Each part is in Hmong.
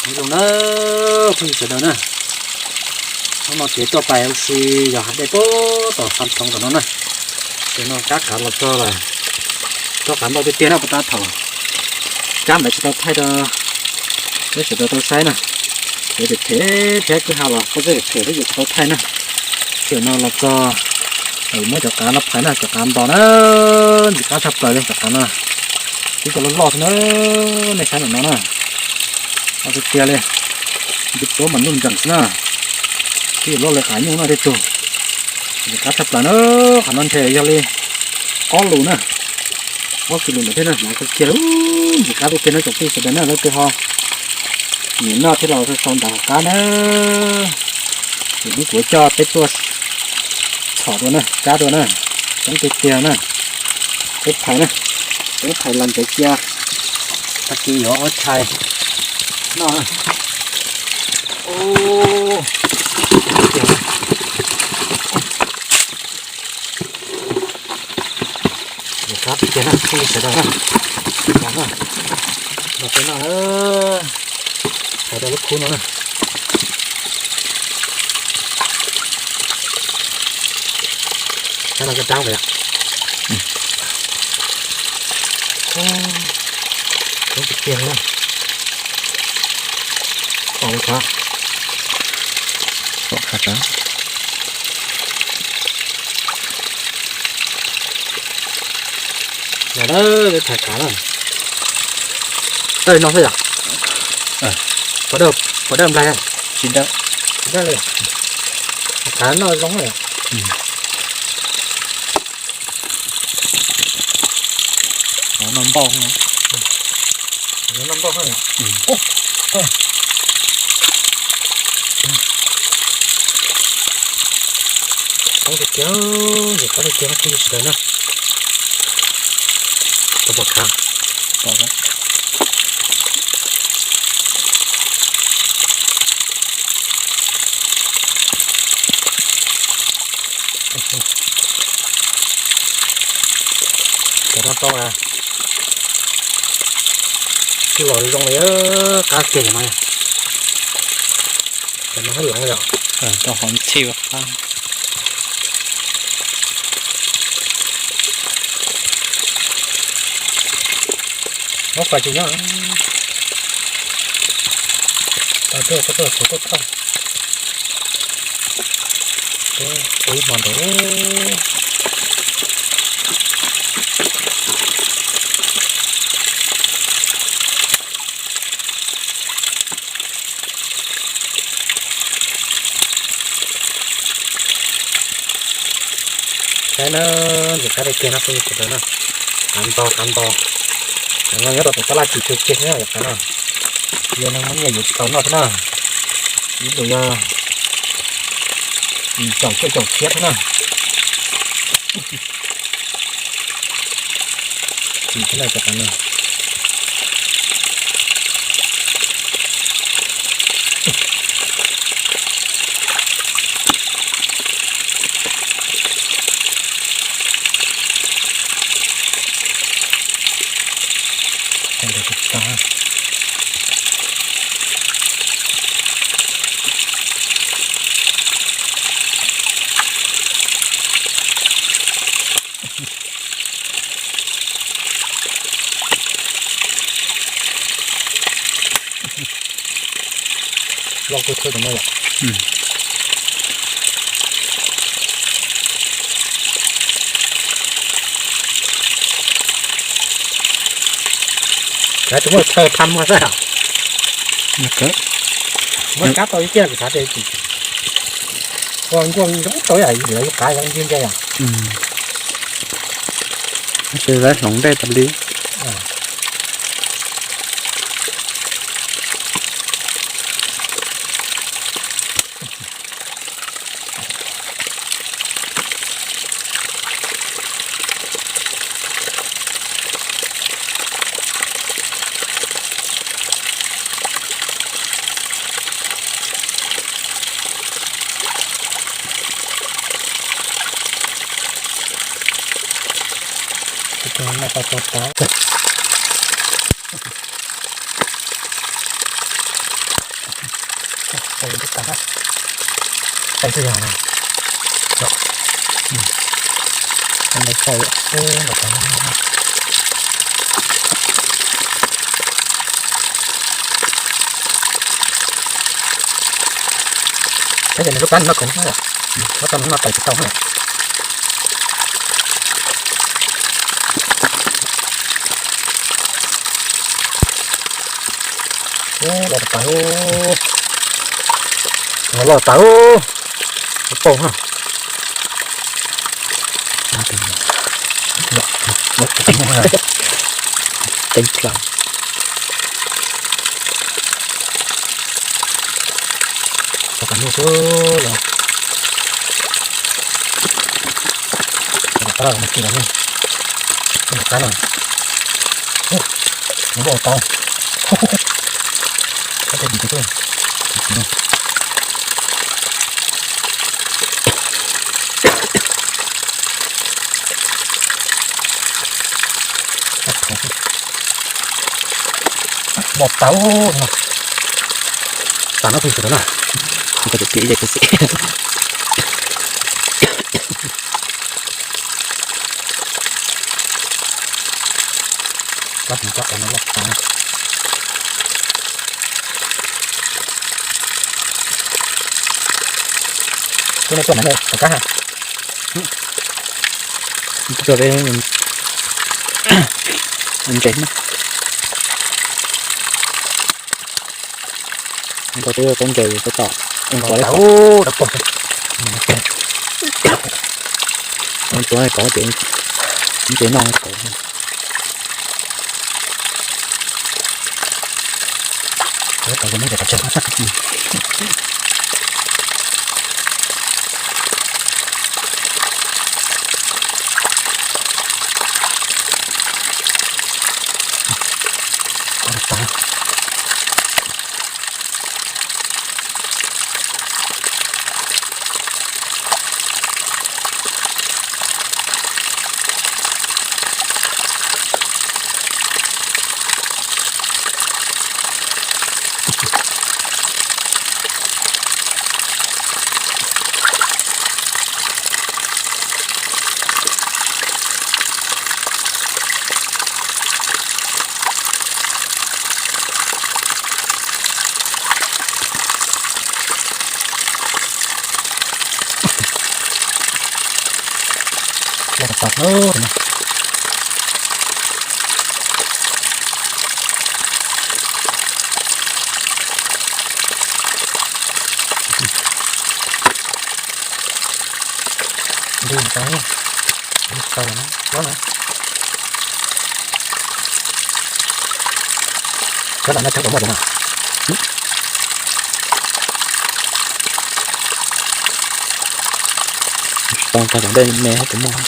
Nyob zoo na phooj ywg sawv daws na, hnub no ces tuaj pais ua si yos hav dej puag tom Xas Thoov tom no na. Ces no kab kav los txog lawm, txog kav ntau tiag tiag na, puag ta thaum kab ntawd tsis tau thaij rau peb sawv daws tau saib na. Ces phem phem thiab kwj ha los pob zeb phem thiab ces tsis tau thaij na. Ces no los txog, muab cov kav no phais na, cov kav ntos na, ntxim qab tshaj plaws li cov kav no. Twb cov loj loj xwb na, nej saib ntawm no na, loj tiag tiag li, nti tuab mas nuj nreem xwb na. Twb loj li qav nyuj no tej tug. Ntxim qab tshaj plaws na, qhov no ntshe yog li ob lus na, ob kis lus ntawd thiab na, hnov kawg kiag li. Ntxim qab tiag tiag na tsoom phooj ywg sawv daws na, leej twg ho nyiam noj thiab los sau ntawv hauv qab na. Ces hnub kuv coj peb tuaj txhom dua na, kab dua na, coob tiag tiag na. Peb phais na, peb phais los ntsev cia, tag kis yuav ua tshais noj na. Ntxim qab tiag tiag na phooj ywg sawv daws na, los na, los peb noj, thaiv rau lub khub no na. Thaiv rau koj rab ntawd. Coob tiag tiag li na. Pom li qhov, pom qhov rab. Yog na, peb thaiv kav na. Dawb no xwb yom? Puas dawb, puas dawb nplaig? Tsis dawb, tsis dawb li. Kav noj zoo na. Noj npauj, noj npauj. Coob tiag tiag, ntxim qab tiag tiag phooj ywg sawv daws na. Tau pom kav, pom. Cov no tau, tsis los zoo li, qab kiag no. Cov no hab los yom, tau hov ntxhib qab. Muab pais tsis nyob. Tau tuaj, tau tuaj, tau tuaj thauj. Ib hmo ntawd. Saib na, ntxim qab tiag tiag no phooj ywg sawv daws na. Kav nto, kav nto. Kav no nyob rau tom tab laj tsis tseg tseg thiab yom, kav no. Yog neeg muaj nyiaj yuav tsis tau noj thiab na. Ib lus yog txaus cuaj caum tshiab thiab na. Tsis thiab na cov kav no. Loj kawg thiab no yom. Kav tus muaj chaw tham muag xwb. Muaj kab tau ib tiag kuv xav tias ua nkuaj zoo tau yam lawv yus qav zoo ntsia ntsia yom. Tab sis lawv hloov dej tas li. Tau tau tau. Tais xwb yog. Tais xwb. Tab sis nws lub plab nws noj khoom, noj tau nws noj tais tsis tau na. Ua, los tas, los los tas, ua pauj na. Ceeb plaws. Tau qhov nyuj xwb los. Tau qhov nyuj. Tau qhov nyuj. Ua, nws muaj tau. Tau tej yim tus xwb. Los tau no. Tas no pheej xwm no na. Tau tias piam ib ce kuv xim. Koj tus coj qhov no los tas. Kuv nej tuaj na, tom kab ha. Tuaj peb ntses na. Ntau peb ua tau ntses peb tom. Ua tuav kov ces ntses noj kov. Cov no cov puas muaj cov no? Tsis tau, cov dej me puas muaj.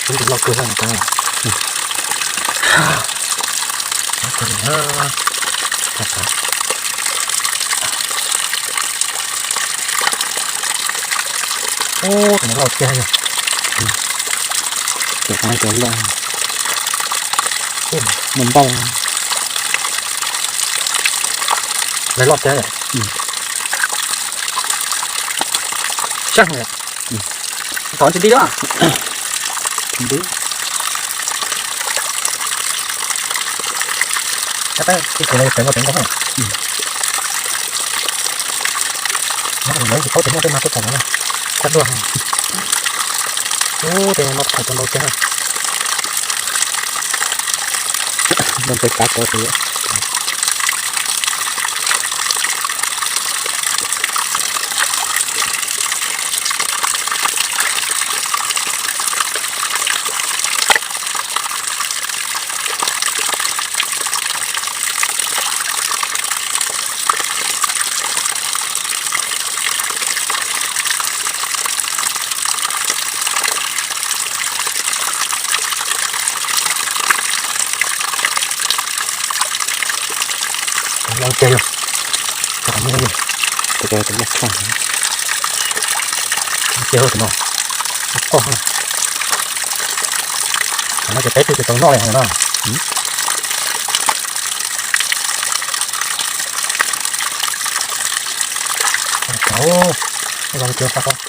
Kuv tus loj kawg na. Ub, tus no loj tiag yog. Tus no tus loj. Mus npauj. Lawv loj tiag. Sab. Thov ntsis dib os. Dib. Tab sis kuv no yog pem ua pem ntoo na. Lawv tsis paub tias muaj tej no tuaj tom no na. Sab duaj. Ub, tej no thaij tau ntau tiag na. Ntau pem kav tod tus. Tiag yog, cov qhov muag yog, cov cov yog tshaj, tiag tus no, qoj, qhov no ces peb twb tsis tau noj li no. Cov, cov sab qoj.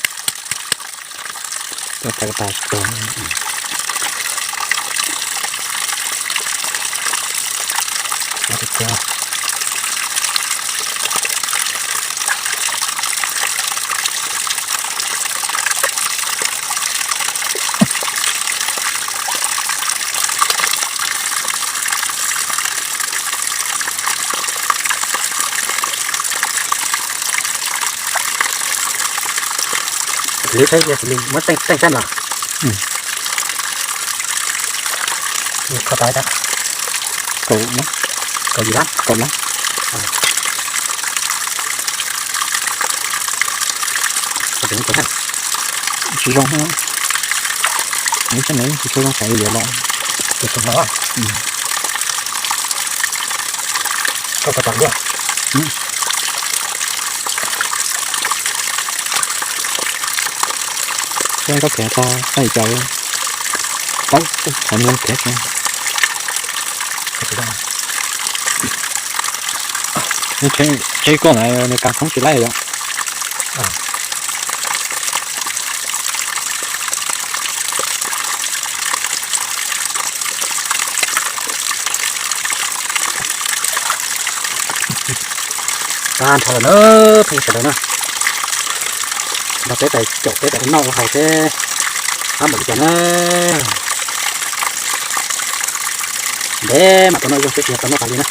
Xws li saib xws li muab tseej tseej saib no. Kho tau ib rab, kaum na, kaum yim lab, kaum lab. Tsis zoo, tsis tshua zoo xaiv yuav los. Seb koj khiav tau tag caum, paub qhov muag khiav tsis. Tsheb koj na nws kag khoob tsis laib yom. Tag nrho lawm na, phooj ywg sawv daws na. Nrog peb pais caum peb pais ua noj ua haus seb qab npaum li cas na. Ntev mam tau noj ib zaug thiab tsis tau noj tas li na.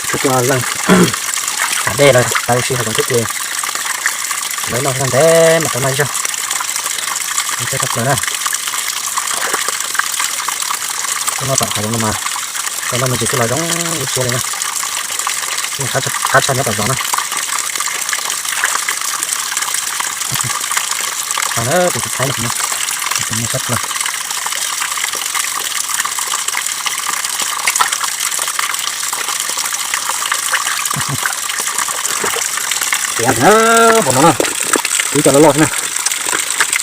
Tsuas tsuas leej tham dej los tas li si hauv zoov thiab ces lawv noj ntev mam tau noj ib zaug. Peb tshaj plaws na. Tuaj noj tom hav zoov no mas tau noj me ntsis twb los zoo ib siab li na. Qab tshaj nyob tom zos na. Tus tsis tshaib no, tus no sab plaws. Tiav na, hauv no na, ib co loj loj xwb na.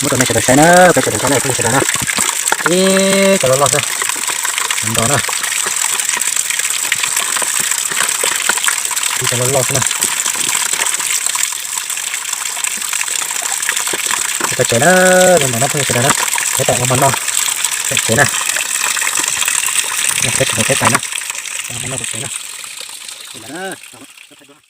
Muab rau nej sawv daws saib na, peb sawv daws saib na, peb sawv daws na. Ib co loj loj xwb, nrov na. Ib co loj loj xwb na. Peb tsev na, zoo nkaus no phooj ywg sawv daws na, peb pais ua mov noj pem tsev na. Peb tsis pais peb pais na, ua mov noj pem tsev na.